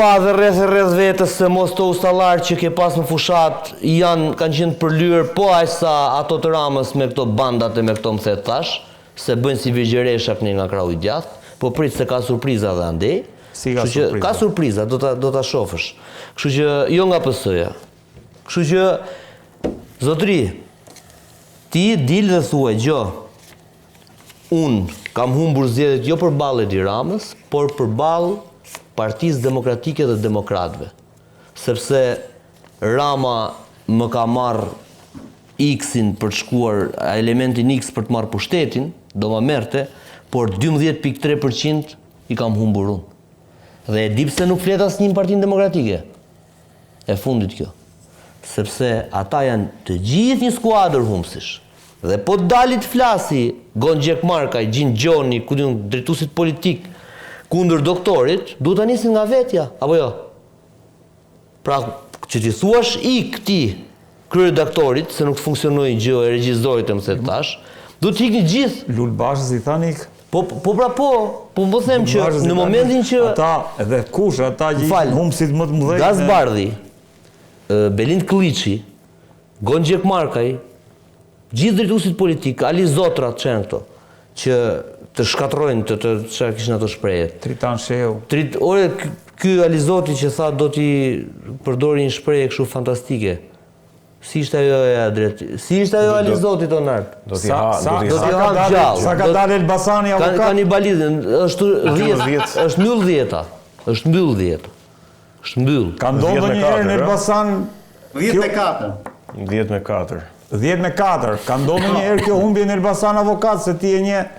pa dhe rreth e rreth vetes se mos këto ustallarë që ke pas në fushatë janë kanë qenë të përlyer po aq sa ato të Ramës me këto bandat e me këto më the tash, se bëjnë si virgjëresha këndej nga krahu i djathtë, po prit se ka surpriza dhe andej. Si ka Kështu që surpriza? ka surpriza, do ta do ta shofësh. Kështu që jo nga PS-ja. Kështu që zotri, ti dil dhe thuaj, gjo, Unë kam humbur zgjedhjet jo përballë Edi Ramës, por përballë Partisë Demokratike dhe demokratëve. Sepse Rama më ka marrë X-in për të shkuar, elementin X për të marrë pushtetin, do ma merrte, por 12.3% i kam humbur unë. Dhe e di pse nuk flet asnjë në Partinë Demokratike? E fundit kjo. Sepse ata janë të gjithë një skuadër humbësish. Dhe po të dali të flasi Gon Gjekmarkaj, Gjin Gjoni, ku di unë, drejtuesit politik kundër doktorit, duhet ta nisin nga vetja, apo jo? Pra, që t'i thuash ik ti kryeredaktorit se nuk të funksionoi gjë e regjizorit e më the tash, duhet të ikni gjithë. Lul Bashës i thanë ik. Po po pra po, po po them që në momentin që ata edhe kush ata që ishin humbësit më të mëdhenj. Gaz Bardhi, Belind Këlliçi, Gon Gjekmarkaj, gjithë drejtuesit politik, Alizotrat që janë këto, që të shkatërrojnë të të çfarë kishin ato shprehjet. Tritan Shehu. Trit, ore ky Alizoti që tha do t'i përdori një shprehje kështu fantastike. Si ishte ajo e Adret? Si ishte ajo Alizotit o Nard? Do t'i ha, do t'i ha gjallë. Sa ka dalë Elbasani avokat? Kanibalizëm, është 10, është mbyll dhjeta. Është mbyll dhjeta. Është mbyll. Ka ndodhur ndonjëherë në Elbasan 10 me 4. 10 me 4. 10 me 4. Ka ndodhur ndonjëherë kjo humbje në Elbasan avokat se ti e njeh.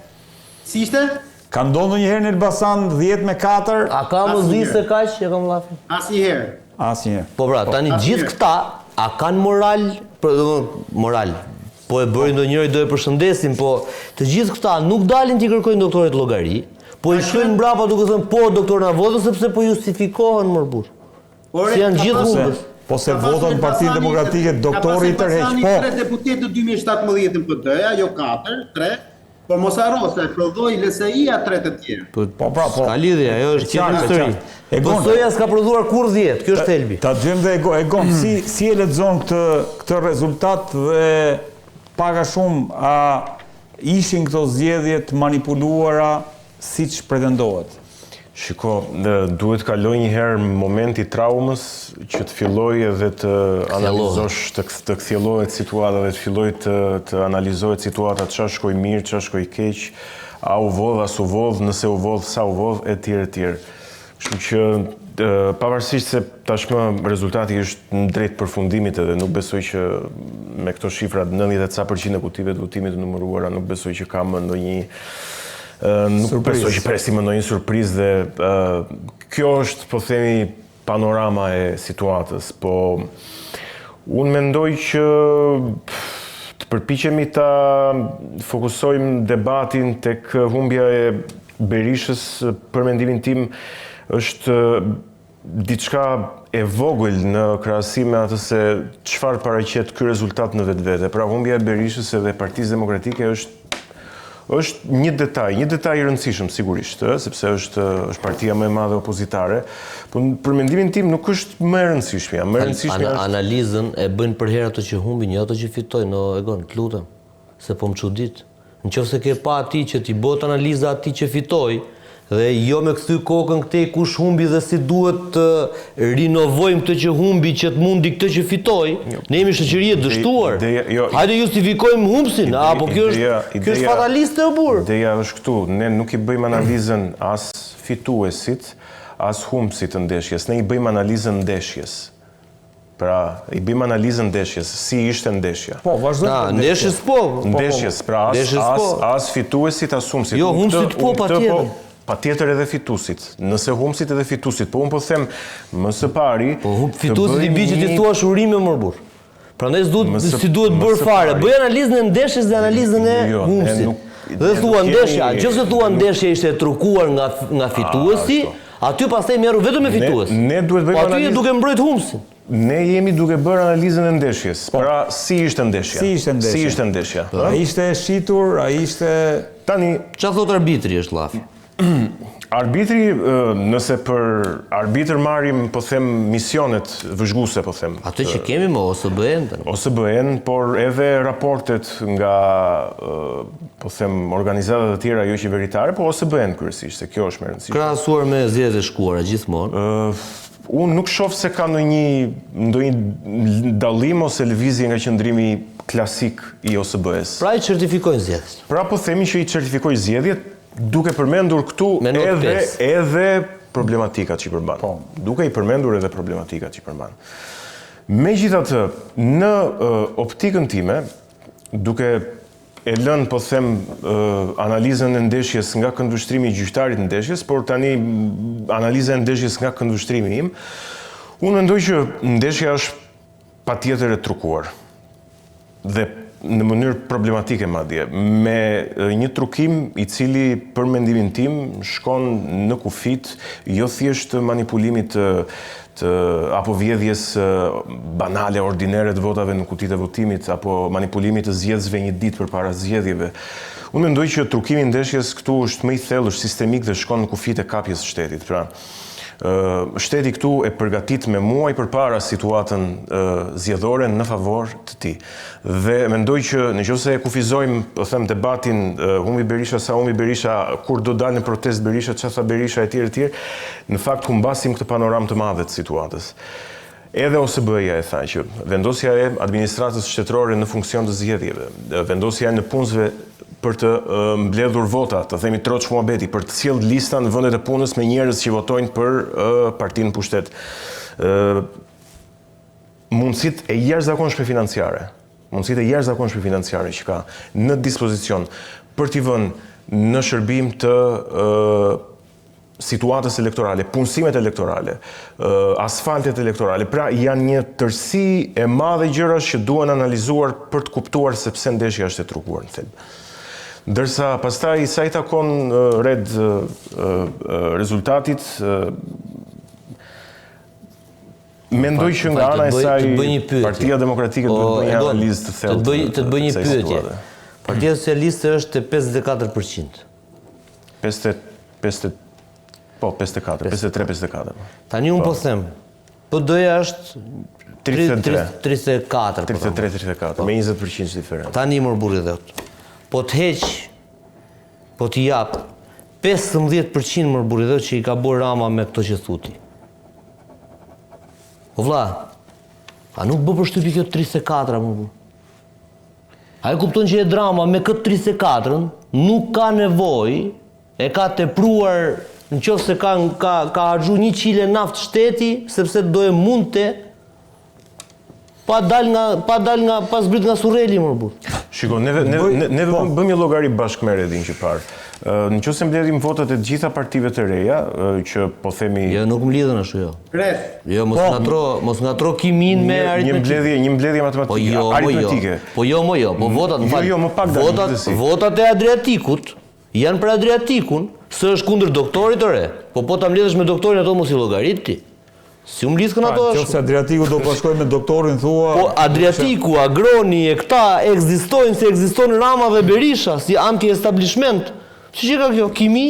Si ishte? Ka ndodhur ndonjëherë në Elbasan 10 me 4? A ka më zi se kaq e kam llafin? Asnjëherë. Asnjëherë. Po pra, tani gjithë këta a kanë moral, për domethënë moral. Po e bëri ndonjëri do e përshëndesim, po të gjithë këta nuk dalin t'i kërkojnë doktorit llogari, po i shkojnë mbrapa duke thënë po doktor na vodhën sepse po justifikohen mor burr. Ore, Si janë ka gjithë pasur- humbës. Po se Ka pasur votat në Partinë Elbasani- Demokratike doktori i Ka pasur tërheq. Elbasani Po. tre deputetë në 2017 në PD-ja, jo 4, 3, por mos harro se prodhoi LSI-a tre të tjerë. Po, Po pra, po. S'ka lidhje, ajo është E tjetër qartë, e histori. qartë. Egon. PS-ja s'ka prodhuar kurrë 10, kjo është thelbi. Ta dëgjojmë dhe Egon, Egon si si e lexon këtë këtë rezultat dhe pak a shumë a ishin këto zgjedhje të manipuluara siç pretendohet? Shiko, duhet të kalojë një herë momenti i traumës që të fillojë edhe të analizosh, të, të kthjellohet situata dhe të fillojë të, të analizohet situata, ça shkoi mirë, ça shkoi keq, a u vodh, a s'u vodh, nëse u vodh, sa u vodh, e tjerë, e tjerë. Kështu që pavarësisht se tashmë rezultati është në drejt përfundimit edhe nuk besoj që me këto shifra 90 e ca përqind e kutive të votimit të numëruara, nuk besoj që ka më ndonjë Nuk besoj që presim më ndonjë surprizë dhe kjo është, po themi, panorama e situatës, po unë mendoj që të përpiqemi ta fokusojmë debatin tek humbja e Berishës për mendimin tim është diçka e vogël në krahasim me atë se çfarë paraqet ky rezultat në vetvete. Pra humbja e Berishës edhe e Partisë Demokratike është është një detaj, një detaj i rëndësishëm sigurisht, ë, sepse është është partia më e madhe opozitare, po për mendimin tim nuk është më e rëndësishmja. Më e rëndësishmja është Analizën e bëjnë përherë ato që humbin, jo ato që fitojnë, o Egon, të lutem, se po më çudit. Në qoftë se ke pa ti që t'i bëhet analiza atij që fitoi dhe jo me kthy kokën këtej kush humbi dhe si duhet të rinovojmë këtë që humbi që të mundi këtë që fitoi, ne jemi shoqëri e dështuar. Jo, Hajde justifikojmë humbësin, apo kjo është kjo është fataliste o burrë. Ideja është këtu, ne nuk i bëjmë analizën as fituesit, as humbësit të ndeshjes, ne i bëjmë analizën ndeshjes. Pra, i bëjmë analizën ndeshjes, si ishte ndeshja. Po, vazhdojmë Na, ndeshjes po. Ndeshjes, pra as, Ndeshjes as, po. as fituesit, as humbësit. Jo, Unë humbësit këtë- po, unë këtë patjetër. Patjetër edhe fituesit. Nëse humbësit edhe fituesit, po unë po them më së pari Po humb të fituesit i bëjmë bi që ti një- thuash urime mor burr. Prandaj s'duhet Më së- si duhet më bërë së fare. pari. Bëj analizën e ndeshjes dhe analizën e Jo, ne humbësit. nuk- Dhe ne thua nuk ndeshja, jemi- nëse thua nuk- ndeshja ishte e trukuar nga nga fituesi, ashtu. aty pastaj merru vetëm me fitues. ne duhet bëjmë Po aty je analizë- duke mbrojt humbësin. Ne jemi duke bërë analizën e ndeshjes. Pra, si ishte ndeshja? Si ishte ndeshja? Si ishte ndeshja? A ishte e shitur, a ishte Tani, Ça thot arbitri është llafi? Arbitri, nëse për arbitër marrim, po them, misionet vëzhguese, po them. Atë që kemi më OSBE-n tani. OSBE-n, por edhe raportet nga, po them, organizata të tjera jo qeveritare, po OSBE-n kryesisht, se kjo është më e rëndësishme. Krahasuar me zgjedhjet e shkuara gjithmonë. Unë nuk shoh se ka ndonjë ndonjë dallim ose lëvizje nga qëndrimi klasik i OSBE-së. Pra i certifikojnë zgjedhjet. Pra po themi që i certifikoi zgjedhjet, Duke përmendur këtu edhe edhe problematikat që i përmban. Po. Duke i përmendur edhe problematikat që i përmban. Megjithatë, në optikën time, duke e lënë, po them, analizën e ndeshjes nga këndvështrimi i gjyqtarit të ndeshjes, por tani analiza e ndeshjes nga këndvështrimi im, unë mendoj që ndeshja është patjetër e trukuar. Dhe në mënyrë problematike madje, me një trukim i cili për mendimin tim shkon në kufijtë jo thjesht të manipulimit të të apo vjedhjes banale ordinere të votave në kutitë e votimit apo manipulimit të zgjedhësve një ditë përpara zgjedhjeve. Unë mendoj që trukimi i ndeshjes këtu është më i thellë, është sistemik dhe shkon në kufijtë e kapjes së shtetit. Pra, Shteti këtu e përgatit me muaj përpara situatën zgjedhore në favor të tij. Dhe mendoj që në qoftë se e kufizojmë, po them debatin, humbi Berisha sa humbi Berisha, kur do dalë në protestë Berisha, ça tha Berisha etj etj, në fakt humbasim këtë panoramë të madhe të situatës. Edhe OSBE-ja e tha që vendosja e administratës shtetërore në funksion të zgjedhjeve, vendosja e nëpunësve për të mbledhur vota, të themi troç muhabeti, për të sjellë lista në vendet e punës me njerëz që votojnë për partinë në pushtet. Mundësitë e jashtëzakonshme financiare, mundësitë e jashtëzakonshme financiare që ka në dispozicion për t'i vënë në shërbim të situatës elektorale, punësimet elektorale, asfaltet elektorale, pra janë një tërësi e madhe gjërash që duhen analizuar për të kuptuar se pse ndeshja është e trukuar në thelb. Ndërsa pastaj sa i takon red rezultatit, mendoj që nga ana e saj Partia Demokratike duhet të bëjë një analizë të thellë. Të bëj të bëj një pyetje. Partia Socialiste është te 54%. 50 50 po 54, 53 54. Po. Tani unë po, po them, PD-ja është 33 34 33 34 po. me 20% diferencë. Tani mor burri dheut. Po të heq po t'i jap 15% mor burri dheut që i ka bërë Rama me këto që thu ti. O vlla, a nuk bë përshtypje kjo 34 mor burrë? A e kupton që Edi Rama me këtë 34-ën nuk ka nevojë, e ka tepruar në qoftë se ka, ka, ka harxhu një qile naftë shteti, sepse do e mundte pa dal nga, pa dal nga, pa zbrit nga Surreli, mor burrë. Shiko, neve, neve, ne, neve po. bëmë një llogari bashkë me Redin që parë. Në qoftë se mbledhim votat e të gjitha partive të reja, që po themi... Jo, nuk mblidhen ashtu, jo. Red. Jo, mos po. ngatro, mos ngatro kiminë me aritmetikë. Një mbledhje, një mbledhje matematikë, po jo, po jo. aritmetike. Po jo, mo jo, po votat, më fal. Jo, jo, më pak dalin, votat, votat e Adriatikut janë për Adriatikun, se është kundër doktorit ore. Po po ta mbledhësh me doktorin ato mos i llogarit ti. Si u mblidhkën ato ashtu? Nëse Adriatiku do bashkohej me doktorin thua. Po Adriatiku, Agroni e këta ekzistojnë se ekziston Rama dhe Berisha si anti-establishment. Si që ka kjo? Kimi?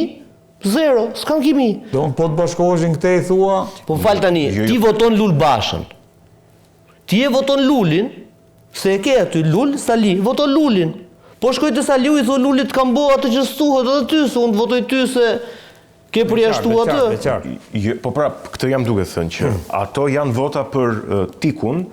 Zero, s'kan kimi. Do po të bashkoheshin këtej thua? Po më fal tani, jo, jo. ti voton Lul Bashën. Ti e voton Lulin, se e ke aty Lul Sali, voton Lulin. Po shkoi te Saliu i thua Lulit kam bo atë që s'thuhet edhe ty, se unë të votoj ty se Ke përjashtu atë? Qartë, jo, po pra, këtë jam duke thënë që hmm. ato janë vota për Tikun,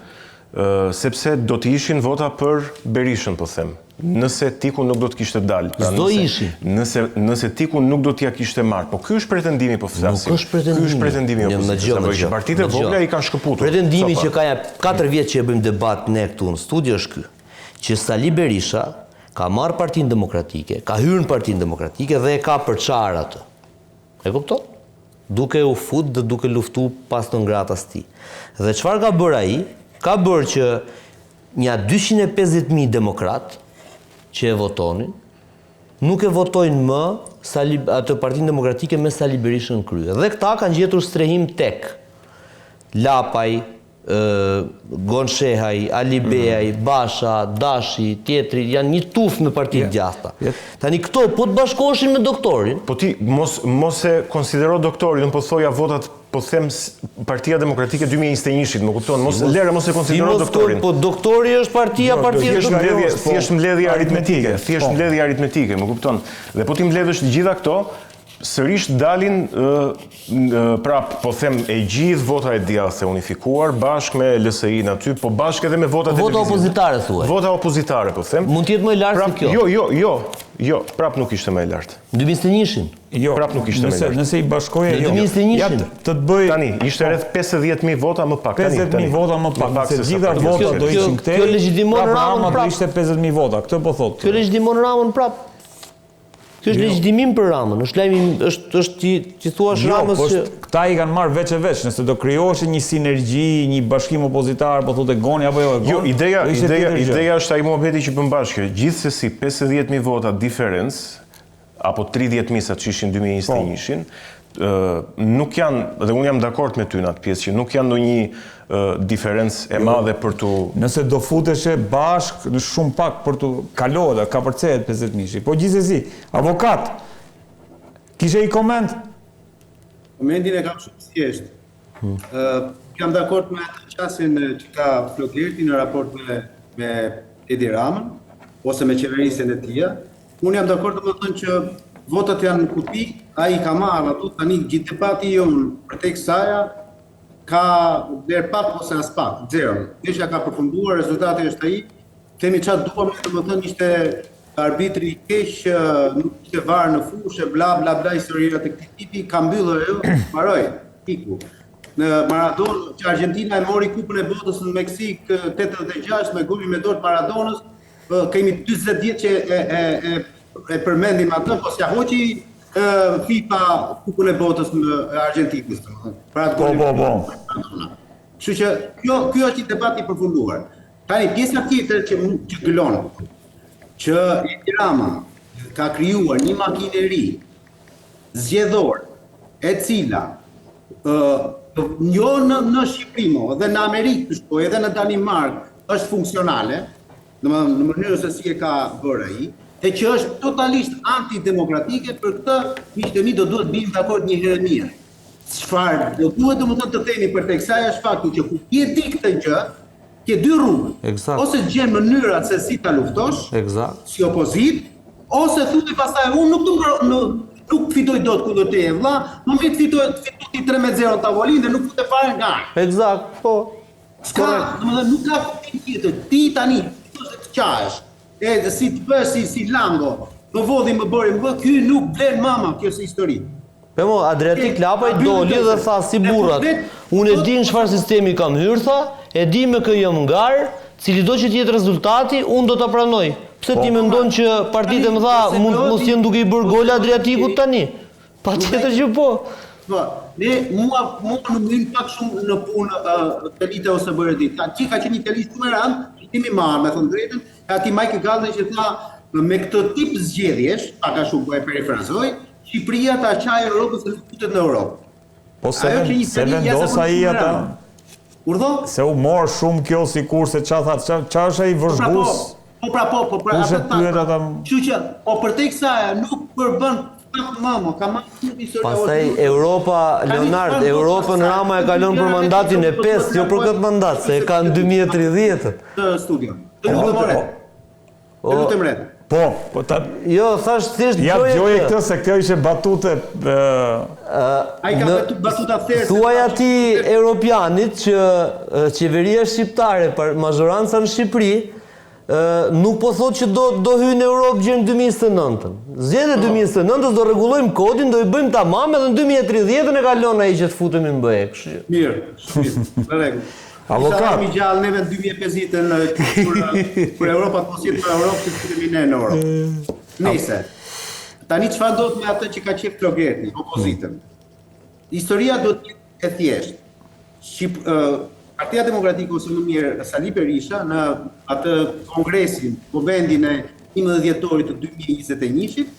sepse do të ishin vota për Berishën, po them. Nëse Tiku nuk do të kishte dalë. Pra, S'do ishin. Nëse, nëse Tiku nuk do t'ia kishte marrë. Po ky është pretendimi, po flasim. Nuk është pretendimi. Ky është pretendimi i opozitës. Apo që partitë e vogla i kanë shkëputur. Pretendimi që ka ja 4 vjet që e bëjmë debat ne këtu në studio është ky. Që Sali Berisha Ka marrë Partinë Demokratike, ka hyrë në Partinë Demokratike dhe e ka përçarë atë. E kupton? Duke u fut dhe duke luftu pas non gratas tij. Dhe çfarë ka bërë ai? Ka bërë që nja 250.000 demokratë që e votonin, nuk e votojnë më Sali, atë Partinë Demokratike me Sali Berishën në krye. Dhe këta kanë gjetur strehim tek Lapaj, Gon Shehaj, Alibeaj, mhm. Basha, Dashi, tjetri, janë një tufë me parti të djathta. Tani këto po të bashkoheshin me doktorin. Po ti mos mos e konsidero doktorin, unë po thoja votat po them Partia Demokratike 2021-shit, më kupton, mos lëre mos e konsidero doktorin. Po doktori është partia, jo, partia është mbledhje, po. thjesht mbledhje aritmetike, thjesht po. mbledhje aritmetike, më kupton. Dhe po t'i mbledhësh të gjitha këto, sërish dalin prap po them e gjithë vota e djathtë e unifikuar bashkë me LSI-n aty, po bashkë edhe me votat e Vota opozitare thuaj. Vota opozitare po them. Mund të jetë më e lartë se kjo. Jo, jo, jo. Jo, prap nuk ishte më e lartë. Në 2021-shin. Jo, prap nuk ishte më e lartë. Nëse i bashkoje jo. Në 2021-shin. Ja të të bëj tani ishte po. rreth 50000 vota më pak tani. 50000 vota më pak. Nëse gjitha votat do ishin këtej. Kjo legjitimon Ramën prap. Do ishte 50000 vota, këtë po thotë. Kjo legjitimon Ramën prap. Kjo është jo. legjitimim për Ramën, është lajmi është është ti ti thuash jo, Ramës po që këta i kanë marrë veç e veç, nëse do krijoheshe një sinergji, një bashkim opozitar, po thotë Goni apo jo Gon. Jo, ideja ideja ideja është ai muhabeti që bëm bashkë, gjithsesi 50000 vota diferencë apo 30000 sa ç'ishin 2021-shin, po. nuk janë dhe unë jam dakord me ty në atë pjesë që nuk janë ndonjë diferencë e jo. madhe për t'u Nëse do futeshe bashkë në shumë pak për t'u kalohet, kapërcehet 50 mijëshi. Po gjithsesi, avokat, kishe një koment? Komentin e kam shumë thjesht. Hmm. Jam dakord me atë qasjen që ka Flogerti në raport me, me Edi Ramën, ose me qeverisjen e tij. Unë jam dakord domethënë që votat janë në kuti, ai i ka marrë ato, tani gjithë debati jonë përtej kësaja, ka vlerë pak ose aspak, zero. Ndeshja ka përfunduar, rezultati është ai. Themi ça duam, domethënë ishte arbitri i keq, nuk ishte VAR në fushë, bla bla bla historira të këtij tipi, ka mbyllur ajo, mbaroi, iku. Në Maradona, që Argentina e mori kupën e botës në Meksikë 86 me golin me dorë të Maradonës, kemi 40 vjet që e e e e përmendim atë, po s'ia hoqi FIFA kupën e botës në Argjentinës, domethënë, për atë po, po, po. Kështu që kjo ky është një debat i përfunduar. Tani pjesa tjetër që që gëlon që Edi Rama ka krijuar një makineri zgjedhore e cila ë jo në në Shqipëri mo, dhe në Amerikë të shkojë, edhe në Danimarkë është funksionale, domethënë në mënyrën se si e ka bërë ai, e që është totalisht antidemokratike, për këtë miqtë e mi do duhet bim dakord një herë e mirë. Çfarë do duhet domethënë të themi përtej kësaj është fakti që kur ti e di këtë gjë, ke dy rrugë. Eksakt. Ose gjen mënyrat se si ta luftosh, Eksakt. si opozitë, ose thuaj pastaj unë nuk të nuk, nuk fitoj dot kundër teje vlla, më mirë të fitoj të fitoj ti 3-0 në tavolinë dhe nuk fute fare në garë. Eksakt, po. S'ka, domethënë nuk ka kuptim tjetër. Ti tani fitosh dhe të qahesh. E si të bësh si si Lango, më vodhi, më bëri, më bë, ky nuk vlen mama, kjo si histori. Po mo, Adriatik Lapaj doli dhe tha si burrat, unë e di në çfarë sistemi kam hyrë, tha, e di me kë jam në garë, cilido që të jetë rezultati, unë do ta pranoj. Pse ti po. mendon që partitë e mëdha mund të mos jenë duke i bërë gol Adriatikut tani? Patjetër që po. Po, ne mua mua nuk më hyn pak shumë në punë uh, Telite ose Bëredi. Ka që ka qenë një fjali shumë e rëndë, që kemi marrë, me thënë drejtën, ka atij Michael Gallner që tha me këtë tip zgjedhjesh, pak a shumë po e perifrazoj, Shqipëria ta qajë Europën se nuk futet në Europë. Po se, ven, se vendos ai ata. Urdhë? Se u mor shumë kjo sikur se ça tha, ça, ça është ai po pra, vëzhgues? Po, po pra po, po pra atë tha. Ata... Kështu që, po përtej kësaj nuk përbën pak më, mo, ka marrë shumë histori. Pastaj Europa, Leonard, Europën Rama e kalon për mandatin e 5, jo për këtë mandat, se e ka në 2030. Të studio. Të lutem ore. Të lutem re. Po, po ta Jo, thash thjesht ja dëgjoje këtë se kjo ishte batutë ë Ai ka batuta therëse. Thuaj atij europianit që qeveria shqiptare, mazhoranca në Shqipëri, nuk po thotë që do do hyjë në Europë deri në 2029-ën. Zgjedhjet e 2029-ës do rregullojmë kodin, do i bëjmë tamam edhe në 2030-ën e kalon ai që të futemi në BE, kështu që. Mirë, mirë, në rregull. Avokat. Sa jemi gjallë neve në 2050-ën kur kur Europa të mos jetë për Europë, që të futemi ne në Europë. Nëse tani çfarë ndodh me atë që ka qejf Flogerti, opozitën? Historia do të jetë e thjeshtë. Shqip, uh, Partia Demokratike ose më mirë Sali Berisha në atë kongresin, kuvendin e 11 dhjetorit të 2021-shit,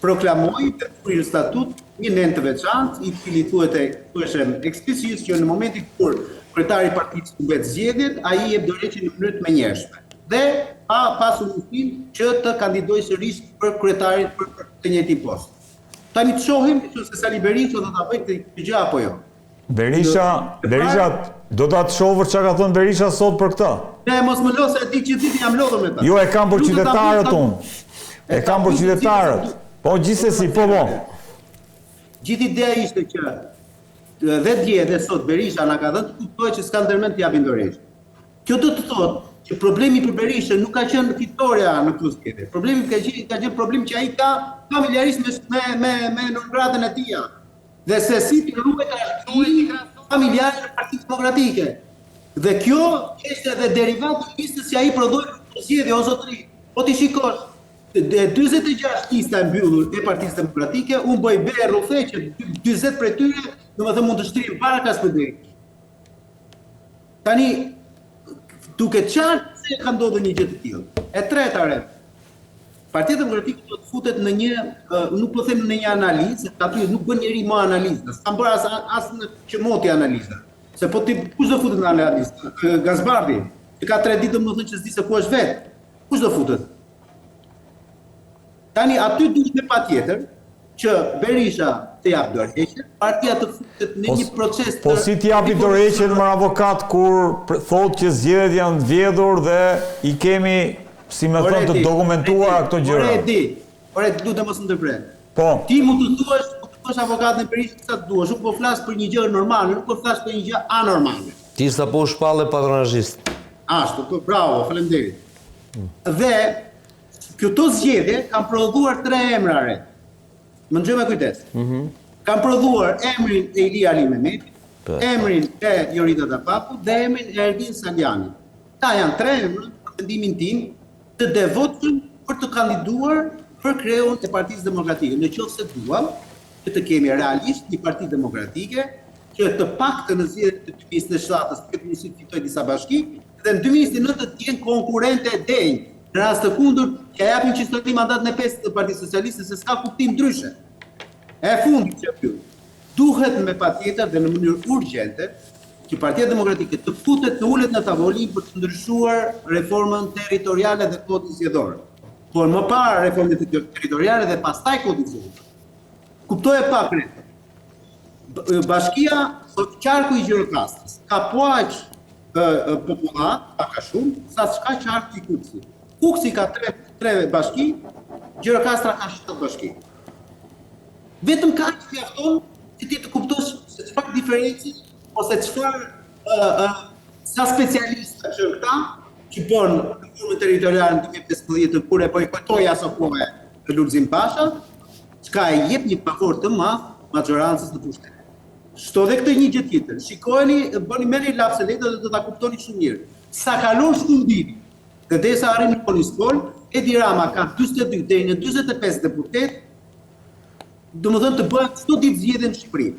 proklamoi dhe vuri në statut një nen të veçantë, i cili thuhet e thuheshe eksplicit që në momentin kur Kryetari i partisë humbet zgjedhjet, ai jep dorëheqjen në mënyrë të menjëhershme dhe pa pasur mundësinë që të kandidojë sërish për kryetarin për të njëjtin post. Tani të shohim nëse Sali Berisha do ta bëjë këtë gjë apo jo. Berisha, Berisha, do ta të shohësh çka ka thënë Berisha sot për këtë? Ne mos më lo se e di që ditë jam lodhur me ta. Jo, e kam për qytetarët unë. E kam për qytetarët. Po gjithsesi, po po. Gjithë ideja ishte që dhe dje dhe sot Berisha na ka dhënë të kuptojë që s'ka ndërmend të japin dorëheqje. Kjo do të thotë që problemi për Berishën nuk ka qenë fitorja në këto zgjedhje. Problemi ka qenë ka qenë problem që ai ka familjarisht me me me, me non gratën e tij. Dhe se si të ruhet trashëgimia familjare në Partinë Demokratike. Dhe kjo ishte edhe derivat i listës që ai prodhoi për këto zgjedhje, o zotëri. Po ti shikosh, e 46 lista e mbyllur e Partisë Demokratike, unë bëj be rrufe që 40 prej tyre, domethënë mund të shtrihen barkas për Berishën. Tani, duket qartë se ka ndodhur një gjë të tillë. E treta, re, Partia Demokratike do të futet në një, nuk po them në një analizë, se aty nuk bën njeri më analizë, s'ka bërë as as në qëmoti analiza. Se po ti kush do futet në analizë? Gaz Bardhi, që ka 3 ditë domethënë që s'di se ku është vetë. Kush do futet? Tani aty duhet me patjetër që Berisha të japë dorëheqjen, partia të futet në po, një proces të Po si të japi dorëheqjen mor avokat kur thotë që zgjedhjet janë vjedhur dhe i kemi si me thënë të dokumentuara këto gjëra. Ore di, ore të lutem mos ndërpre. Po. Ti mund të thuash, mund të thuash avokatin e Berishës sa të duash, unë po flas për një gjë normale, nuk po flas për një gjë anormale. Ti sapo u shpalle patronazhist. Ashtu, po bravo, faleminderit. Dhe Këto zgjedhje kanë prodhuar tre emra re. Më dëgjo me kujdes. Mm -hmm. Kanë prodhuar emrin e Ilir Alimehmetit, po. emrin e Jorida Tabakut dhe emrin e Ervin Salianjit. Këta janë tre emra, për mendimin tim, të devotshëm për të kandiduar për kreun e Partisë Demokratike. Në qoftë se duam që të kemi realisht një parti demokratike, që të paktën në zgjedhjet e 2027-s të ketë mundësi të fitojë disa bashki, dhe në 2029 të jenë konkurrente e denjë. Në rast të kundërt, t'ia japin që sot mandatin e pestë të Partisë Socialiste se s'ka kuptim ndryshe. E fundit që mbyll. Duhet me patjetër dhe në mënyrë urgjente që Partia Demokratike të futet të ulet në tavolinë për të ndryshuar reformën territoriale dhe kodin zgjedhor. Por më parë reformën territoriale dhe pastaj kodin zgjedhor. Kuptoje pak re. Bashkia, qarku i Gjirokastrës, ka po aq popullatë, pak a shumë, sa ç'ka qarku i Kukësit. Kukësi ka tre, tre bashki, Gjirokastra ka 7 bashki. Vetëm kaq mjafton që ti të kuptosh se çfarë diference ose çfarë ë ë sa specialista që këta që bën reformën territoriale në 2015 kur e bojkotoi aso kohe Lulzim Basha, çka e jep një favor të madh maxhorancës në pushtet. Shto dhe këtë një gjë tjetër, shikojeni, bëni merrni laps e letër dhe do ta kuptoni shumë mirë. Sa kalon Shkumbini dhe derisa arrin në Konispol, Edi Rama ka 42 deri në 45 deputetë, domethënë të bëhen çdo ditë zgjedhje në Shqipëri.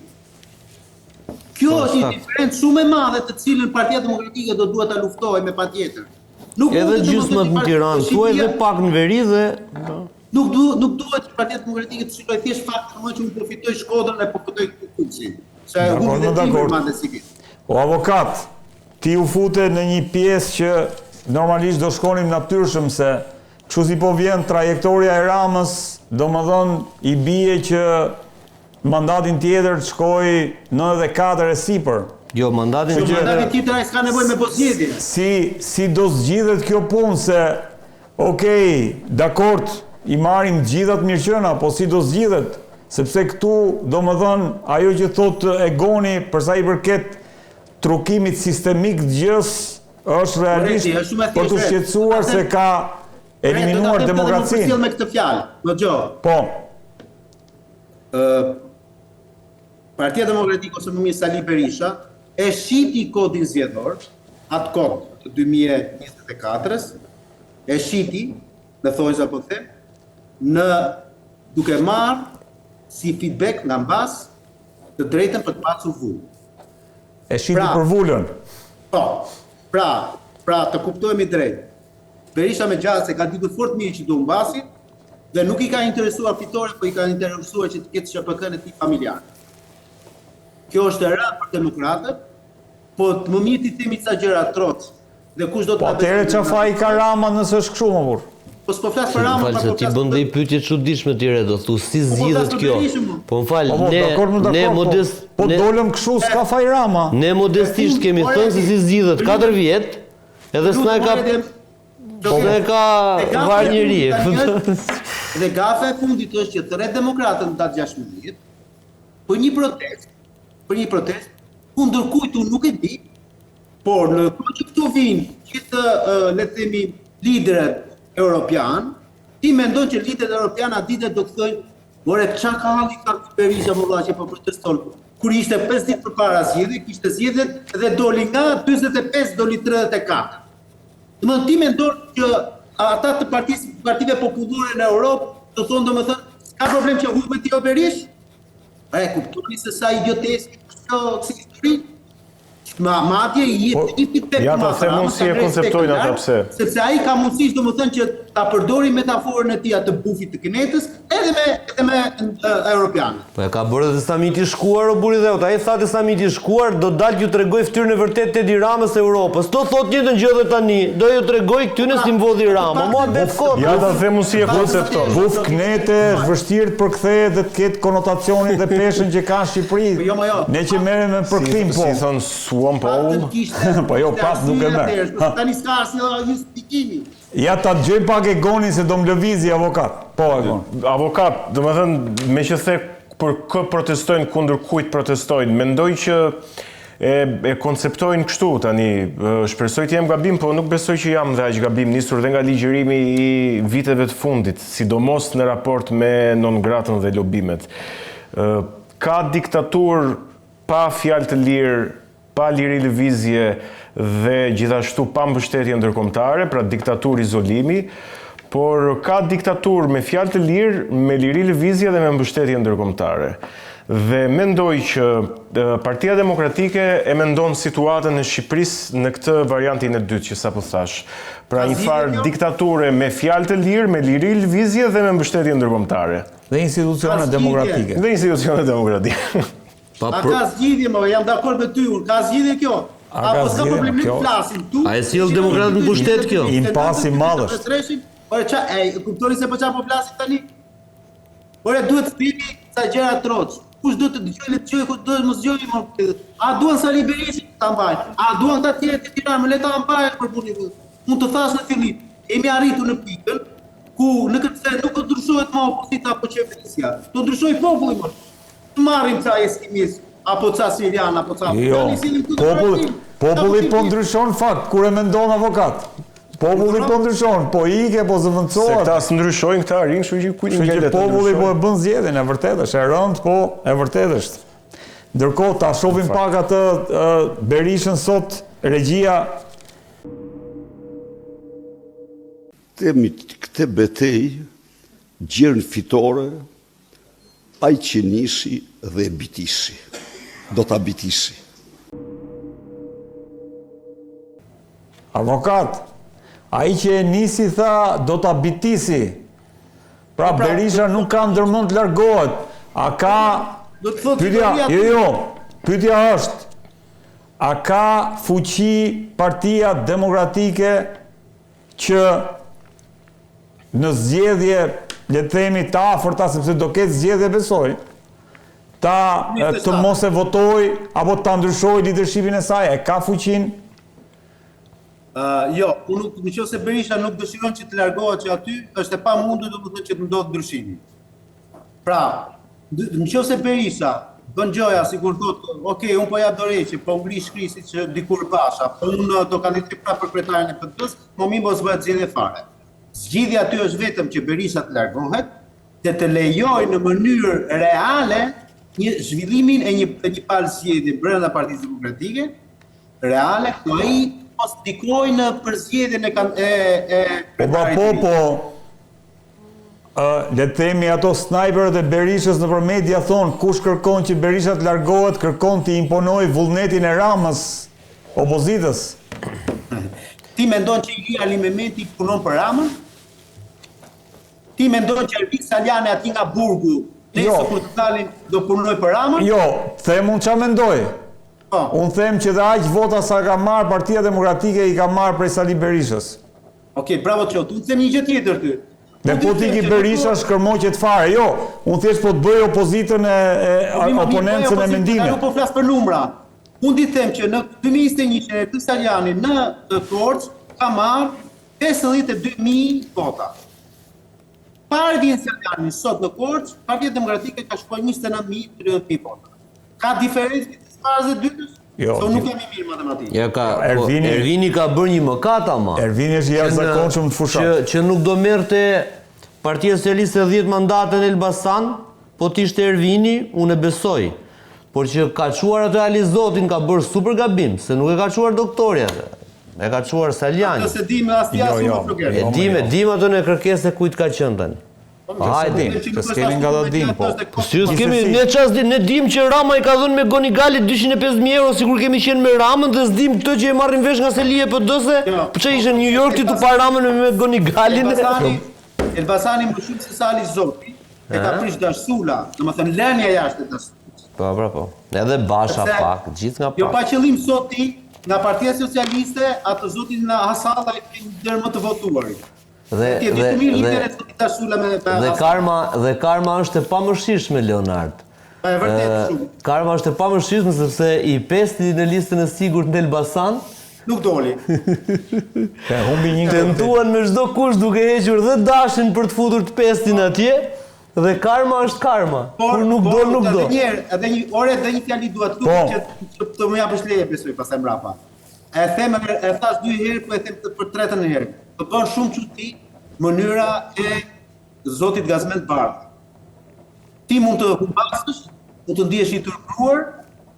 Kjo po, është një diferencë shumë e madhe të cilën Partia Demokratike do duhet ta luftojë me patjetër. Nuk edhe gjysmët në Tiranë, thuaj edhe pak në veri dhe Nuk du, nuk duhet që Partia Demokratike të shikojë thjesht faktin më që unë po fitoj Shkodrën e po fitoj Kukësin. Se e humbi dhe Dibrën madje si vit. O avokat, ti u fute në një pjesë që normalisht do shkonim natyrshëm se kështu si po vjen trajektoria e Ramës, domethënë i bie që mandatin tjetër të shkojë 94 e sipër. Jo, mandatin tjetër. Mandatin tjetër ai s'ka nevojë me bo zgjedhje. Si si do zgjidhet kjo punë se Okej, dakord, i marrim të gjitha të mirëqena, po si do zgjidhet? Sepse këtu, domethënë, ajo që thotë Egoni për sa i përket trukimit sistemik të gjësë, është realisht për t'u shqetësuar se ka eliminuar demokracinë. Do ta me këtë fjalë, më dëgjo. Po. Ë Partia Demokratike ose më mirë Sali Berisha e shiti kodin zgjedhor atë kod të 2024-ës, e shiti, në thonjëza po them, në duke marrë si feedback nga mbas të drejtën për të pasur vulë. E shiti pra, për vulën. Po. Pra, pra të kuptohemi drejt. Berisha me gjasë e ka ditur fort mirë që do humbasin dhe nuk i ka interesuar fitore, po i ka interesuar që të ketë SHPK-në e tij familjar. Kjo është e rëndë për demokratët. Po më mirë t'i themi ca gjëra troç. Dhe kush do të Po atëherë ça faji ka Rama nëse është kështu mo burrë? Po s'po flas për Ramën, po flas. Ti bën dhe pyetje të çuditshme ti re, do thu si po, po zgjidhet kjo. Po më fal, po, ne ne po. modest po dolëm kështu s'ka faj Rama. Ne modestisht kemi thënë se si zgjidhet 4 vjet, edhe s'na ka Po s'e ka varë njeri. Dhe gafa e fundit është që thërret demokratët në datë 16, për një protestë, për një protestë, kundër kujt unë nuk e di, por në kohë që këtu vijnë gjithë, le të themi, liderët europian, ti mendon që liderët europian atë ditë do të thonë, ore ça ka halli ka ky Berisha mo vlla që po proteston. Kur ishte 5 ditë përpara zgjedhje, kishte zgjedhjet dhe doli nga 45 doli 34. Domethënë ti mendon që ata të partisë partive popullore në Europë do thonë domethënë s'ka problem që humbet ti o Berishë? A e kuptoni se sa idioteske është kjo si histori? Ma, madje i jep po, një feedback ja, ta them unë si e konceptojnë ata pse. Sepse ai ka mundësi domethënë që ta përdori metaforën e tij atë bufit të kënetës edhe me edhe me europianët. Po e ka bërë edhe samiti i shkuar o burri i dheut. Ai tha te samiti i shkuar do dal t'ju tregoj fytyrën e vërtetë të Edi Ramës Europës. Do thotë të njëjtën gjë edhe tani. Do ju tregoj këtyre si më vodhi Rama. Muhabet kot. Ja ta them unë si e koncepton. Buf kënete është vështirë të përkthehet dhe të ketë konotacionin dhe peshën që ka në Shqipëri. Po jo, jo. Ne që merremi me përkthim po. Si thon swamp owl. Po jo, prap nuk e merr. Tani s'ka asnjë justifikimi. Ja ta dëgjoj pak Egonin se do më lëvizi avokat. Po Egon. Avokat, domethënë meqë the për kë protestojnë kundër kujt protestojnë, mendoj që e, e konceptojnë kështu tani, shpresoj të jem gabim, po nuk besoj që jam dhe aq gabim nisur dhe nga ligjërimi i viteve të fundit, sidomos në raport me non gratën dhe lobimet. Ka diktaturë pa fjalë të lirë, pa liri lëvizje dhe gjithashtu pa mbështetje ndërkombëtare, pra diktaturë izolimi, por ka diktaturë me fjalë të lirë, me liri lëvizje dhe me mbështetje ndërkombëtare. Dhe mendoj që Partia Demokratike e mendon situatën e Shqipërisë në këtë variantin e dytë që sapo thashë. Pra një farë diktature me fjalë të lirë, me liri lëvizje dhe me mbështetje ndërkombëtare. Dhe institucione demokratike. Dhe institucione demokratike. Pa A ka zgjidhje mo, jam dakord me ty unë, ka zgjidhje kjo? A Apo s'ka problem ne flasim këtu? A e sjell demokratët në pushtet kjo? Impas i madh është. Ore ça, e kuptoni se po ça po flasim tani? Ore duhet të themi ca gjëra troç. Kush do të dëgjojë, le të dëgjojë, kush do të mos dëgjojë më. A duan Sali Berishën ta mbajnë? A duan këta të tjerët të Tiranë, le ta mbajnë për punë. Unë të thashë në fillim, kemi arritur në pikën ku në këtë se nuk do të ndryshohet më opozita apo qeverisja. Do ndryshojë populli më. Të marrim ca eskimis, apo ca sirian, apo ca jo, populli, populli po ndryshon fakt, kur e mendon avokat. Populli po ndryshon, po ike, po zëvendësohet. Se këta s'ndryshojnë, këta rrinë, kështu që kujt ngelet të Populli po e bën zgjedhjen, e vërtetë është, e rëndë, po e vërtetë është. Ndërkohë, ta shohim pak atë Berishën sot, regjia Themi këtë betejë gjer në fitore Ai që nisi dhe e bitisi, do ta bitisi. Avokat, ai që e nisi tha do ta bitisi. Pra, pra Berisha nuk ka ndërmend të largohet. A ka Do të thotë pyetja, jo jo, pyetja është a ka fuqi Partia Demokratike që në zgjedhje, le të themi të afërta, sepse do ketë zgjedhje besoj, ta të mos e votojë apo ta ndryshojë leadershipin e saj, e ka fuqinë? Uh, jo, unë nuk, në qoftë se Berisha nuk dëshiron që të largohet që aty, është e pamundur domethënë që të ndodhë ndryshimi. Pra, në qoftë se Berisha bën gjoja sikur thotë, ok, unë po jap dorëheqje, po ngri shkri siç dikur Basha, po unë do kandidoj prapë për kryetarin e PD-së, më mirë mos bëhet zgjedhje fare. Zgjidhja aty është vetëm që Berisha të largohet dhe të lejojë në mënyrë reale një zhvillimin e një e një palë zgjedhje brenda Partisë Demokratike, reale ku ai mos ndikojë në përzgjedhjen e e e Po po po, po ë le të themi ato snajperët e Berishës nëpër media thonë kush kërkon që Berisha të largohet, kërkon t'i imponojë vullnetin e Ramës opozitës. Ti mendon që Ilir Alimehmeti punon për Ramën? Ti mendon që Ervin Salianji aty nga burgu, nesër jo. kur të dalin do punojë për Ramën? Jo, them unë ça mendoj. Po. Unë them që dhe aq vota sa ka marrë Partia Demokratike i ka marrë prej Sali Berishës. Okej, bravo të qoftë. Unë them një gjë tjetër ty. Dhe po të iki Berisha shkërmoqet fare. Jo, unë thjesht po të bëj opozitën e, e Po, mi, mi, oponencën e mendimit. Nuk po flas për numra. Unë di them që në 2021 Ervin Salianji në Korçë ka marrë 52.000 vota. Pa Ervin Salianji sot në Korçë, Partia Demokratike ka shkuar 29.000, 30.000 vota. Ka diferencë midis parës dhe dytës? Jo. Se unë nuk jam i mirë matematikë. Ja ka, po, Ervini, Ervini ka bërë një mëkat ama. Ervini është i jashtëzakonshëm në fushat. Që, që nuk do merrte Partia Socialiste 10 mandate në Elbasan, po të ishte Ervini, unë e besoj. Por që ka çuar atë Alizotin, ka bërë super gabim, se nuk e ka çuar doktori atë. E ka çuar Salianji. Atë s'e dim as ti as jo, unë jo. E Jo, dim, e jo. dim atë në kërkesë e kujt ka qenë tani. Po, Hajde. dim, se s'kemi nga ta dim, po. Po si s'kemi, Gjithsesi- ne çfarë s'dim, ne dim që Rama i ka dhënë McGonigallit 205.000 euro sikur kemi qenë me Ramën dhe s'dim këtë që e marrim vesh nga selia e PD-se. Jo. Po çe ishte në New York ti tu pa Ramën me McGonigalin. Elbasani, Elbasani më shumë se sa Alizoti, e ka prish Dash Sula, domethënë lënia jashtë e Dash Sulës. Po, pra po. Edhe Basha Sepse- pak, gjithë nga Jo pa pak. qëllim sot ti, nga Partia Socialiste, atë zotin Hasalla e ke një ndër më të votuarit. Dhe Ti e di dhe shumë mirë dhe lidhjen e zotit Dash Sula me me dhe Hasallën. karma dhe karma është e pamëshirshme Leonard. Po e vërtetë shumë. Karma është e pamëshirshme sepse i pesti në listën e sigurt në Elbasan Nuk doli. E humbi një nga tentuan me çdo kusht duke hequr dhe dashin për të futur të pestin atje dhe karma është karma. Por, Kur nuk por, do, nuk do. Edhe një herë, edhe një ore edhe një fjali dua të Po. lutem që, që të më japësh leje besoj pastaj mbrapa. E them e, e thash dy herë, po e them të, për tretën herë. Më bën shumë çudi mënyra e zotit Gazmend Bardhi. Ti mund të humbasësh, mund të ndihesh i turpëruar,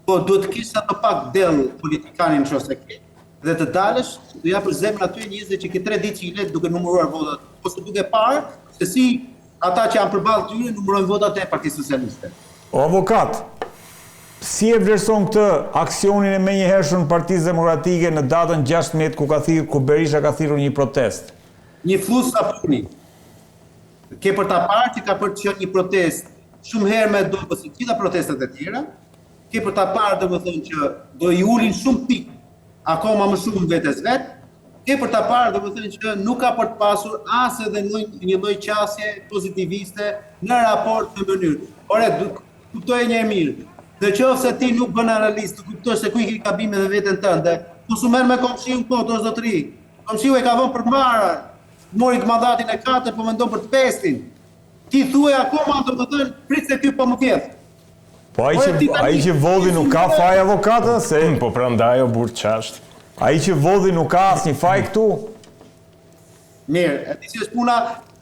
po duhet të kesh sa të pak dell politikanin nëse ke dhe të dalësh, të japësh zemrën aty njerëzve që ke 3 ditë që i let duke numëruar votat, ose duke parë se si ata që janë përballë tyre numërojnë votat e Partisë Socialiste. O avokat, si e vlerëson këtë aksionin e menjëhershëm të Partisë Demokratike në datën 16 ku ka thirr ku Berisha ka thirrur një protestë? Një flus sapuni. Ke për ta parë që ka për të qenë një protestë shumë herë më e dobët se të gjitha protestat e tjera. Ke për ta parë domethënë që do i ulin shumë pikë akoma më shumë vetes vet. Ke për ta parë domethënë që nuk ka për të pasur as edhe një, një lloj qasje pozitiviste në raport me mënyrë. Ore, du- kuptoje një e mirë. Në qoftë se ti nuk bën analizë, të kuptosh se ku i ke gabime dhe veten tënde, mos u merr me komshiun kot, o zotëri. Komshiu e ka vënë për mbarë, mori mandatin e katërt, po mendon për të pestin. Ti thuaj akoma, domethënë, prit se ky po më vjedh. Po ai Ore, që ti tani- ai që vodhi nuk ka faj avokata se Po prandaj o burr çasht. ai që vodhi nuk ka asnjë faj këtu. Mirë, e di si është puna,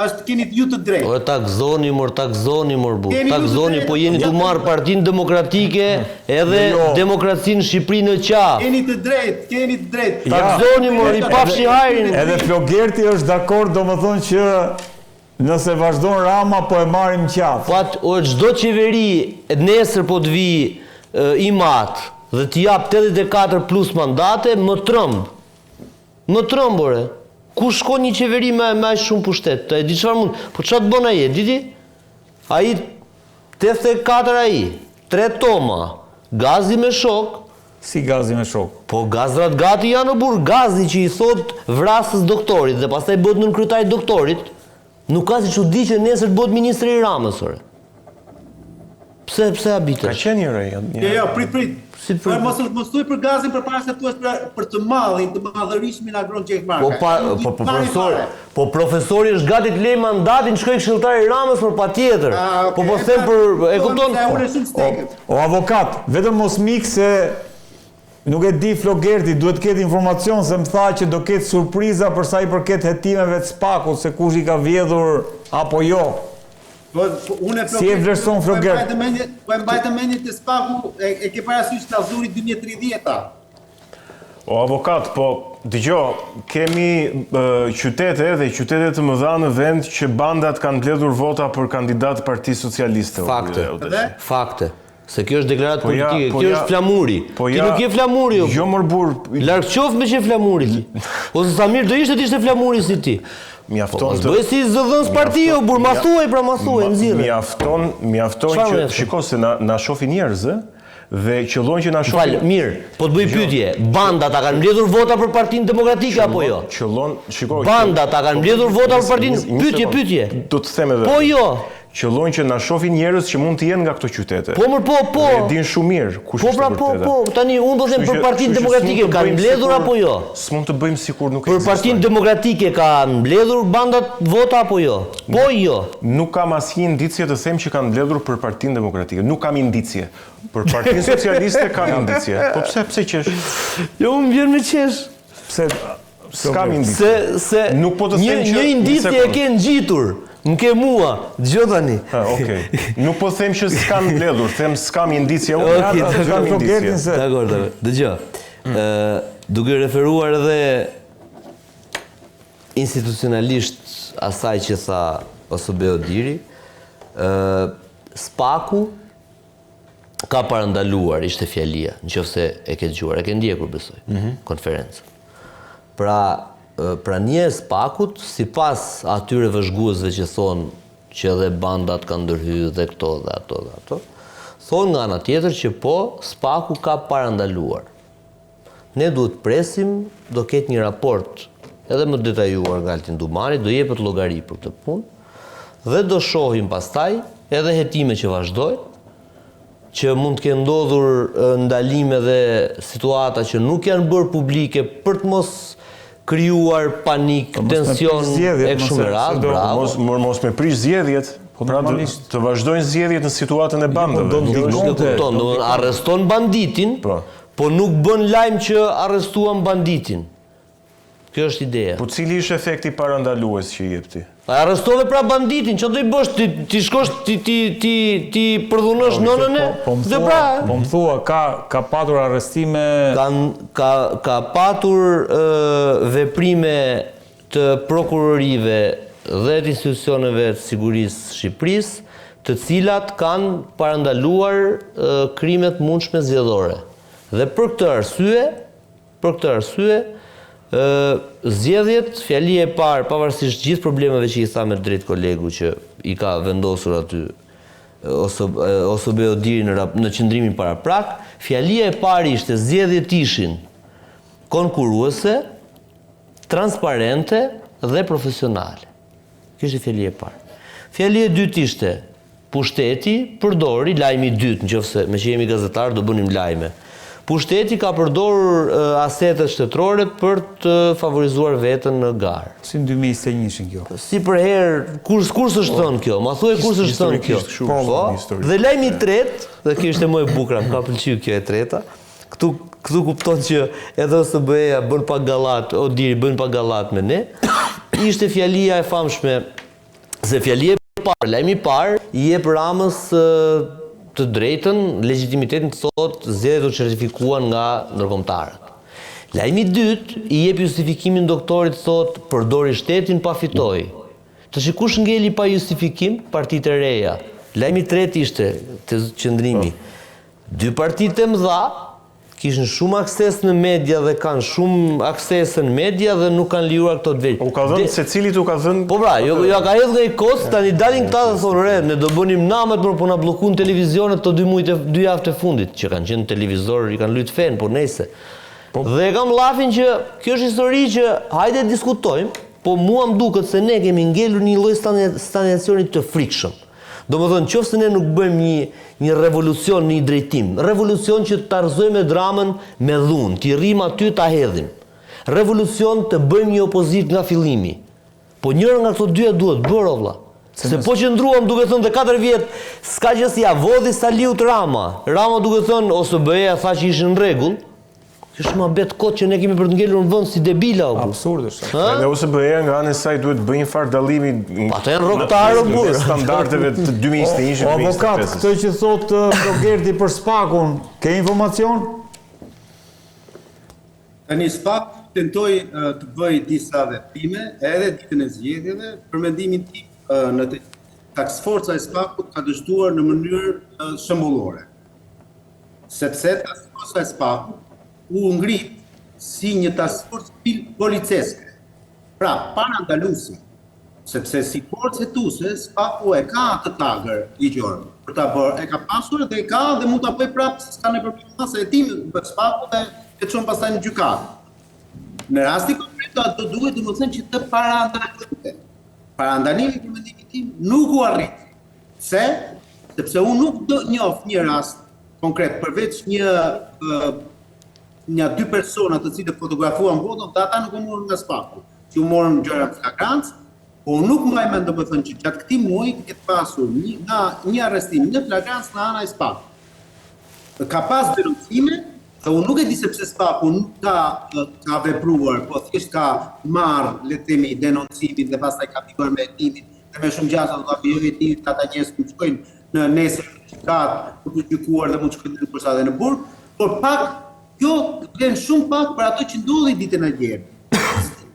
është keni ju të drejtë. Ore ta gëzoni mor, ta gëzoni mor burr. Keni Ta ju të gëzoni, drejtë, po jeni ja tu të marr Partinë Demokratike edhe Jo. demokracinë në Shqipëri në qafë. Keni të drejtë, keni të drejtë. Ta Ja. gëzoni mor, i pafshi hajrin. Edhe Flogerti është dakord, domethënë që nëse vazhdon Rama po e marrim qafë. Po atë, o çdo qeveri nesër po të vi e, i mat dhe të jap 84 plus mandate, më trëmb. Më trëmb ore. Ku shkon një qeveri me me aq shumë pushtet? E di çfarë mund? Po çfarë të bën ai, e di ti? Ai 84 ai, 3 toma, gazi me shok, Si gazi me shok. Po gazrat gati janë o burr, gazi që i thot vrasës doktorit dhe pastaj bëhet nënkryetari i doktorit, nuk ka si çudi që nesër të bëhet ministri i Ramës ore. Pse pse Ka habitesh? qenë një re. Jo, jo, prit, prit. Si prit? Po mos mos thuaj për gazin përpara se thuash për, për të madhin, të madhërishmin Agron Gjekmarkaj. Po pa, po po profesor, po profesori është gati të lejë mandatin, të shkojë këshilltar i Ramës për patjetër. Ah, Po po them për e kupton? E unë shumë O, stekët. o avokat, vetëm mos mik se nuk e di Flogerti, duhet të ketë informacion se më tha që do ketë surpriza për sa i përket hetimeve të SPAK-ut, se kush i ka vjedhur apo jo. Po, po, unë e Si e vlerëson Flogert? Po e mbaj të mendje, po e mbaj të mendje te SPAK-u, e, e ke parasysh Lazuri 2030-a. O avokat, po dëgjo, kemi e, qytete dhe qytete të mëdha në vend që bandat kanë mbledhur vota për kandidat të Partisë Socialiste. o, Fakte. o, Dhe? Fakte. Se kjo është deklaratë Po ja, politike, po kjo ja- është flamuri. Po Ti ja, nuk je flamuri, o. Jo mor burr, Larg qoftë me që flamuri ti. Ose sa mirë do ishte të ishte flamuri si ti. mjafton Po, Mos të bëj si zëdhënës partie, o burr, ma Mja- thuaj pra ma thuaj, Ma- nxirre. Mjafton, mjafton Çfarë që mjafton? shiko se na na shohin njerëz, ë? Dhe qëllon që na shohin. Fal, mirë, po të bëj pyetje, bandat a kanë mbledhur vota për Partinë Demokratike apo jo? Qëllon, shiko. Bandat a kanë po, mbledhur vota për Partinë? Pyetje, pyetje. Do të them edhe. Po jo. Qëllon që na shohin njerëz që mund të jenë nga këto qytete. Po mër po, po. Dhe e dinë shumë mirë kush po, është pra, e vërteta. Po, po, tani unë po them për Partinë Demokratike kanë mbledhur apo jo? S'mund të bëjmë sikur nuk ekzistojnë. Për Partinë Demokratike kanë mbledhur bandat vota apo jo? Po jo. Nuk kam asnjë indicie të them që kanë mbledhur për Partinë Demokratike. Nuk kam indicie. Për Partinë Socialiste kam indicie. Po pse pse qesh? Jo, më vjen me qesh. Pse s'kam indicie? Se se nuk po të them që një indicie e ke ngjitur. Më ke mua, dëgjo tani. Ha, okay. Nuk po them që s'kan mbledhur, them s'kam indicie. Unë okay, s'kam indicie. Dakor, dakor. Dëgjo. Mm. Ë, duke referuar edhe institucionalisht asaj që tha OSBE ODIHR-i, ë SPAK-u ka parandaluar, ishte fjalia, në qoftë se e ke dëgjuar, e ke ndjekur besoj, mm -hmm. konferencën. Pra, prania e SPAK-ut, sipas atyre vëzhguesve që thonë që edhe bandat kanë ndërhy dhe këto dhe ato dhe ato, thonë nga ana tjetër që po, SPAK-u ka parandaluar. Ne duhet të presim, do ketë një raport edhe më detajuar nga Altin Dumani, do jepet llogari për këtë punë dhe do shohim pastaj edhe hetime që vazhdojnë, që mund të kenë ndodhur ndalime dhe situata që nuk janë bërë publike për të mos krijuar panik, po, tension e kështu me radhë, bravo. Mos mos me prish zgjedhjet, po pra të vazhdojnë zgjedhjet në situatën e po, bandave. Do nuk e kupton, do arreston banditin, po. Po nuk bën lajm që arrestuam banditin. Kjo është ideja. Po cili është efekti parandalues që jep ti? A arrestove pra banditin, çfarë do i bësh ti ti shkosh ti ti ti ti përdhunosh po, nënën e? Po, po më thua, pra, po më thua ka ka patur arrestime Kan ka ka patur ë, veprime të prokurorive dhe të institucioneve të sigurisë së Shqipërisë, të cilat kanë parandaluar krime të mundshme zgjedhore. Dhe për këtë arsye, për këtë arsye, ë zgjedhjet, fjalia e parë, pavarësisht gjithë problemeve që i tha me të drejtë kolegu që i ka vendosur aty OSBE ODIHR-i në në qëndrimin paraprak, fjalia e parë ishte zgjedhjet ishin konkurruese, transparente dhe profesionale. Kjo ishte fjalia e parë. Fjalia e dytë ishte pushteti përdori lajmi i dytë, nëse meqë jemi gazetarë do bënim lajme. Pushteti ka përdorur asetet shtetërore për të favorizuar veten në garë. Si në 2021-shin kjo. Si përherë, kur kur s'është thënë kjo? Ma thuaj kur s'është thënë kjo. Po, po. Dhe lajmi i tretë, dhe kjo ishte më e bukura, më ka pëlqyer kjo e treta, Këtu këtu kupton që edhe OSBE-ja bën pak gallat, ODIHR-i bën pak gallat me ne. Ishte fjalia e famshme se fjalia e parë, lajmi i parë i jep Ramës të drejtën, legjitimitetin të thotë zgjedhjet u certifikuan nga ndërkombëtarët. Lajmi i dytë i jep justifikimin doktorit thotë përdori shtetin pa fitoi. Tashi kush ngeli pa justifikim? Partitë e reja. Lajmi i tretë ishte te qëndrimi. Dy partitë e mëdha kishin shumë akses në media dhe kanë shumë akses në media dhe nuk kanë lejuar këto të vegjël. U ka dhënë secilit u ka dhënë Po pra, jo ja ka hedhur nga një kockë, tani dalin këta dhe thonë, "Re, ne do bënim namet, por po na bllokuan televizionet këto dy muajt e dy javët e fundit, që kanë qenë në televizor, i kanë lyt fenë, po nejse. Po. Dhe e kam llafin që kjo është histori që hajde diskutojmë, po mua më duket se ne kemi ngelur në një lloj stagnacioni të frikshëm. Domethënë, qoftë se ne nuk bëjmë një një revolucion në një drejtim, revolucion që ta rrëzojmë Edi Ramën me dhunë, t'i rrimë aty ta hedhim. Revolucion të bëjmë një opozitë nga fillimi. Po njëra nga këto dyja duhet bërë o vlla. Se po qëndruam duke thënë dhe 4 vjet, s'ka gjë si ja vodhi Saliut Rama. Rama duke thënë OSBE-ja tha që ishin në rregull. Kjo është muhabet kot që ne kemi për të ngelur në vend si debila o burrë. Absurd është. Hë? Edhe OSBE-ja nga ana e saj duhet të bëjë një farë dallimi Po ato janë rrogëtarë o burrë. standardeve të 2021-shit O avokat, 2025-ës. këtë që thotë Rogerti për SPAK-un, ke informacion? Tani SPAK tentoi të bëjë disa veprime edhe ditën e zgjedhjeve, për mendimin tim në të task forca e SPAK-ut ka dështuar në mënyrë shembullore. Sepse task forca e SPAK-ut u ngrit si një task forcë policeske, pra parandaluese, sepse si forcë hetuese SPAK-u e ka atë tagër ligjor. për ta bërë. E ka pasur dhe e ka dhe mund ta bëjë prapë, se s'ka ndonjë problem, se hetim bën SPAK-u dhe e çon pastaj në gjykatë. Në rastin konkret do do duhet domethënë që të parandalonte. Parandalimi për mendimin tim nuk u arrit. Pse? Sepse unë nuk do njoh një rast konkret përveç një nja dy persona të cilët fotografuan votën dhe ata nuk u morën nga SPAK-u, që u morën gjoja në flagrancë, po unë nuk mbaj mend domethënë që gjatë këtij muaji të ketë pasur një nga një arrestim në flagrancë nga ana e SPAK-ut. Ka pas denoncime dhe unë nuk e di se pse SPAK-u nuk ka ka vepruar, po thjesht ka marrë, le të themi, denoncimin dhe pastaj ka vijuar me hetimin dhe me shumë gjasa do ta vijojë hetimin ata njerëz mund të shkojnë në nesër në gjykatë për t'u gjykuar dhe mund të shkojnë ndoshta edhe në burg, por pak kjo vlen shumë pak për ato që ndodhi ditën e djeshme.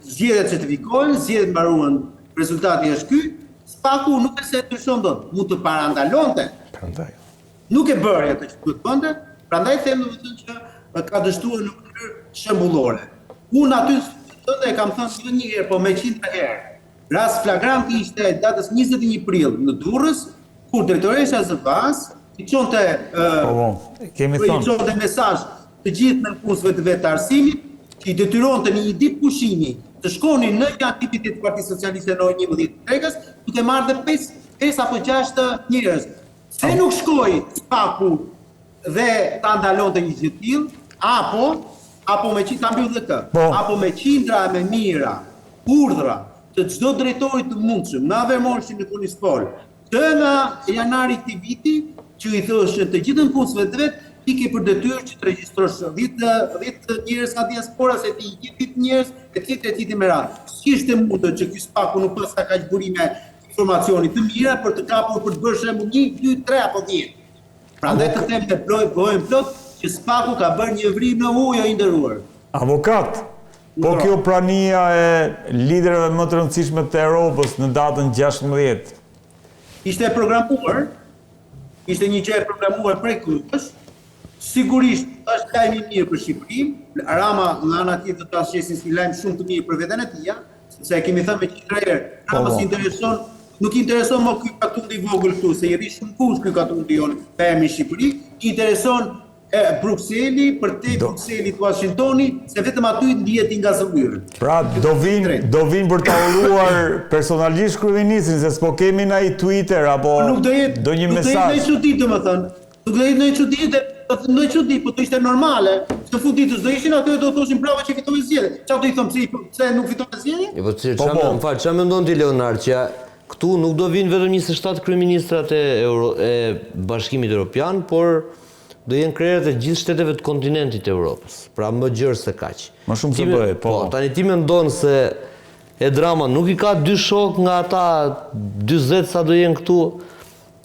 Zgjedhjet certifikohen, zgjedhjet mbaruan, rezultati është ky, SPAK-u nuk është se e ndryshon dot, mund të parandalonte. Prandaj. Nuk e bëri atë që duhet bënte, prandaj them domethënë që ka dështuar në mënyrë shembullore. Unë aty tënde e kam thënë jo një herë, po me qindra herë. Rast flagrant ishte e datës 21 prill në Durrës, kur drejtoresha e ZVA-s i çonte po, po, kemi thënë. I çonte mesazh të gjithë nëpunësve të vet të arsimit, që i detyronte në një ditë pushimi të shkonin në një aktivitet të Partisë Socialiste në orën 11 të drekës, duke marrë dhe 5, 5 apo 6 njerëz. Pse nuk shkoi SPAK-u dhe ta ndalonte një gjë të tillë, apo apo me qindra ta mbyll dhe këtë, po. apo me qindra e me mijëra urdhra të çdo drejtori të mundshëm nga Vermoshi në Konispol, që nga janari i këtij viti, që i thoshin të gjithë nëpunësve të vet, ti ke për detyrë që të regjistrosh 10 10 njerëz nga diaspora se ti i ke 10 njerëz e tjetër e tjetër me radhë. Si është e mundur që ky SPAK-u nuk paska kaq burime informacioni të mira për të kapur për të bërë shembull 1 2 3 apo 10. Prandaj të them me plot gojën plot që SPAK-u ka bërë një vrimë në ujë o i nderuar. Avokat, po kjo prania e liderëve më të rëndësishme të Europës në datën 16. Ishte e programuar, ishte një gjë e programuar prej kohësh. Sigurisht është lajm i mirë për Shqipërinë. Rama nga ana tjetër do ta shesë si lajm shumë të mirë për veten e tij, sepse e kemi thënë me qindra herë, po, Ramës po. intereson, nuk i intereson më ky katundi i vogël këtu, se i rri shumë ngushtë ky katundi jonë me emrin Shqipëri, i intereson e, Brukseli, përtej Brukselit Washingtoni, se vetëm aty ndihet i ngazëllyer. Pra, do vinë do vinë për ta uruar personalisht kryeministrin, se s'po kemi ndonjë Twitter apo po nuk do jetë ndonjë mesazh. Nuk do jetë ndonjë çudi, domethënë. Nuk do jetë ndonjë çudi dhe ndonjë çudi, po do ishte normale. Në fund ditës do ishin aty dhe do thoshin bravo që fitoi zgjedhjet. Çfarë do i thonë pse pse nuk fitoi zgjedhjet? Jo, po çfarë po, po. më fal, çfarë mendon ti Leonard që këtu nuk do vinë vetëm 27 kryeministrat e Euro, e Bashkimit Evropian, por do jenë krerët e gjithë shteteve të kontinentit të Evropës. Pra më gjerë se kaq. Më shumë se BE, po. Po, tani ti mendon se Edi Rama nuk i ka dy shokë nga ata 40 sa do jenë këtu,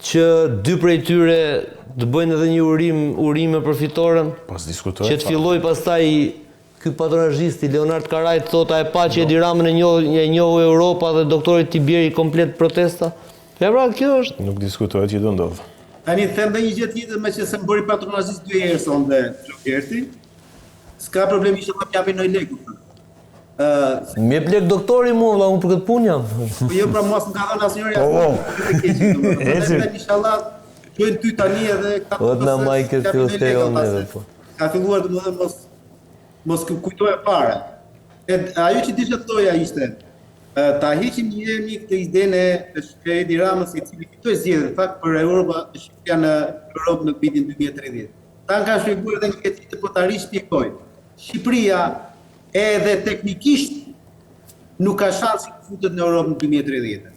Që dy prej tyre të bëjnë edhe një urim, urime për fitoren. Po s'diskutohet. Që të fillojë pastaj ky patronazhisti Leonard Karaj të thotë a e pa që Edi Ramën e njohu, e njohu Europa dhe doktorit t'i bjeri komplet protesta. Ja pra, kjo është. Nuk diskutohet që do ndodhë. Tani them dhe një gjë tjetër, meqë se më bëri patronazhist dy herë sonte Flogerti. S'ka problem ishte të japin ndonjë lekë. Më jep lek doktori mua, vëlla, unë për këtë punë jam. Po jo, pra mua s'më ka dhënë asnjëri po, po. Eci. Inshallah, gjojnë ty tani edhe ka Po na maj këtë kjo s'ka jo neve po. Ka filluar domethënë mos mos kujtoja fare. E ajo që desha të thoja ishte ta heqim një herë mirë këtë idenë e Edi Ramës i cili fitoi zgjedhjet në fakt për Europa, Shqipëria në Europë në vitin 2030. Ta kam shpjeguar edhe një herë tjetër, po ta rishpjegoj. Shqipëria Edhe teknikisht nuk ka shans të futet në Europë në 2030.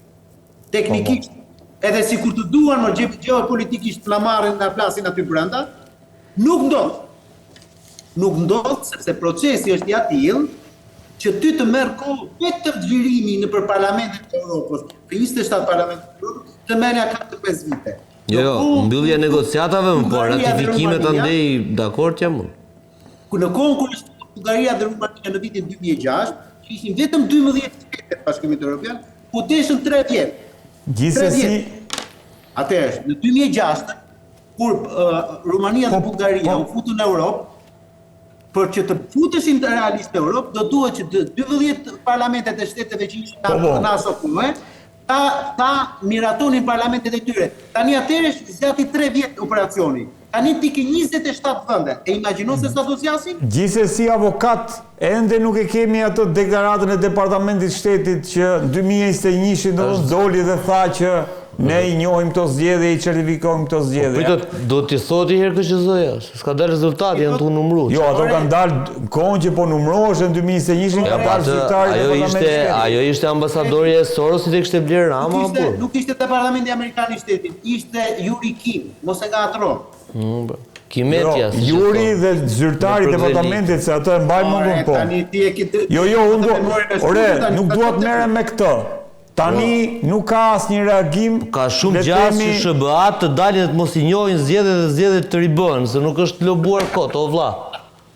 Teknikisht, po, po. edhe sikur të duan më gjeopolitikisht të na marrin na plasin aty brenda, nuk ndodh. Nuk ndodh sepse procesi është i atillë që ty të merr kohë vetëm xhirimi nëpër parlamentet e Europës, për 27 parlamentet e Europës, të merr ja 4-5 vite. Jo, jo, mbyllja e negociatave, po ratifikimet andej dakord jam unë. Ku në kohën kur ishte Bullgaria dhe Rumania në vitin 2006, që ishin vetëm 12 shtete të Bashkimit Evropian, u deshën 3 vjet. Gjithsesi, atëherë në 2006 kur uh, Rumania dhe po, Bullgaria po, u futën në Europë, për që të futeshin të realisht në Europë, do duhet që 12 parlamentet e shteteve që ishin po, po. në aso kohë, Ta ta miratonin parlamentet e tyre. Tani atëherë zgjati 3 vjet operacioni. Tani ti ke 27 vende. E imagjinon se sa do zgjasin? Gjithsesi avokat, ende nuk e kemi atë deklaratën e Departamentit të Shtetit që në 2021-shin domethënë doli dhe tha që ne i njohim këto zgjedhje, i certifikojmë këto zgjedhje. Po pritet, do t'i thotë një herë KQZ-ja, se s'ka dalë rezultati, janë tu numru. Jo, ato kanë dalë në kohën që po numroheshin në 2021-shin, ka dalë zyrtari i Departamentit të Shtetit. Ajo ishte ambasadorja e Sorosit e kishte blerë Rama, apo? Nuk ishte Departamenti Amerikan i Shtetit, ishte Yuri Kim. Mos e ngatërro. Mm, po. Kimetja, jo, Juri dhe zyrtari i departamentit, se atë e mbaj mend unë po. Tani ti e ke Jo, jo, unë do. Ore, nuk dua të merrem me këtë. Tani jo. nuk ka asnjë reagim. Po ka shumë gjasë që SHBA të dalin dhe të mos i njohin zgjedhjet dhe zgjedhjet të ribëhen, se nuk është lobuar kot, o vlla.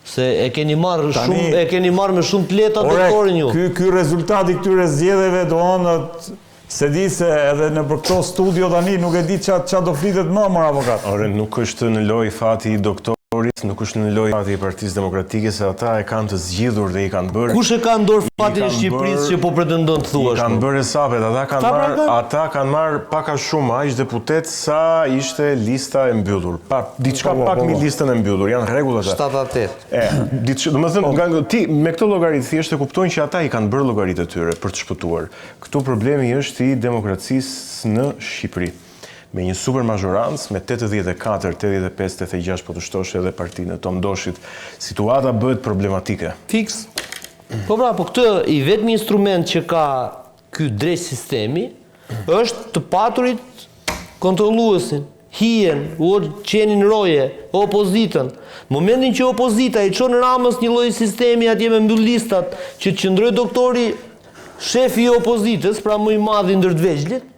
Se e keni marrë shumë, e keni marrë me shumë të lehta doktorin ju. Ky ky rezultat i këtyre zgjedhjeve domethënë s'e di se edhe nëpër këto studio tani nuk e di ça ça do flitet më mor avokat. Ore nuk është në lojë fati i doktorit, nuk është në lojë fati i Partisë Demokratike se ata e kanë të zgjidhur dhe i kanë bërë. Kush e ka në dorë fatin e Shqipërisë që po pretendon të thuash? I kanë bërë hesapet, ata kanë marrë, ata kanë marrë pak a shumë aq deputetë sa ishte lista e mbyllur. Pa, diçka po, po, pak po, mbi listën e mbyllur, janë rregull ata. 78. E, diçka, domethënë, nga, nga, ti me këtë llogari thjesht e kupton që ata i kanë bërë llogaritë e tyre për të shpëtuar. Këtu problemi është i demokracisë në Shqipëri. Me një super mazhorancë, me 84, 85, 86 po të shtosh edhe partinë e Tom Doshit, situata bëhet problematike. Fiks. Po pra, po këtë i vetmi instrument që ka ky dreq sistemi është të paturit kontrolluesin, hijen, o qenin roje, opozitën. Momentin që opozita i çon Ramës një lloj sistemi atje me mbyll listat, që të qëndrojë doktori shefi i opozitës, pra më i madhi ndër të vegjlit,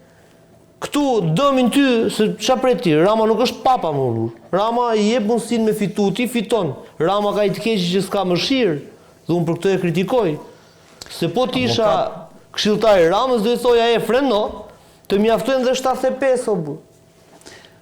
këtu dëmin ty, se ça pret ti, Rama nuk është papa më burrë. Rama i jep mundësinë me fitu, ti fiton. Rama ka një të keqe që s'ka mëshirë, dhe unë për këtë e kritikoj. Se po të isha këshilltar i Ramës do i thoja e freno, të mjaftojnë dhe 75 o burrë.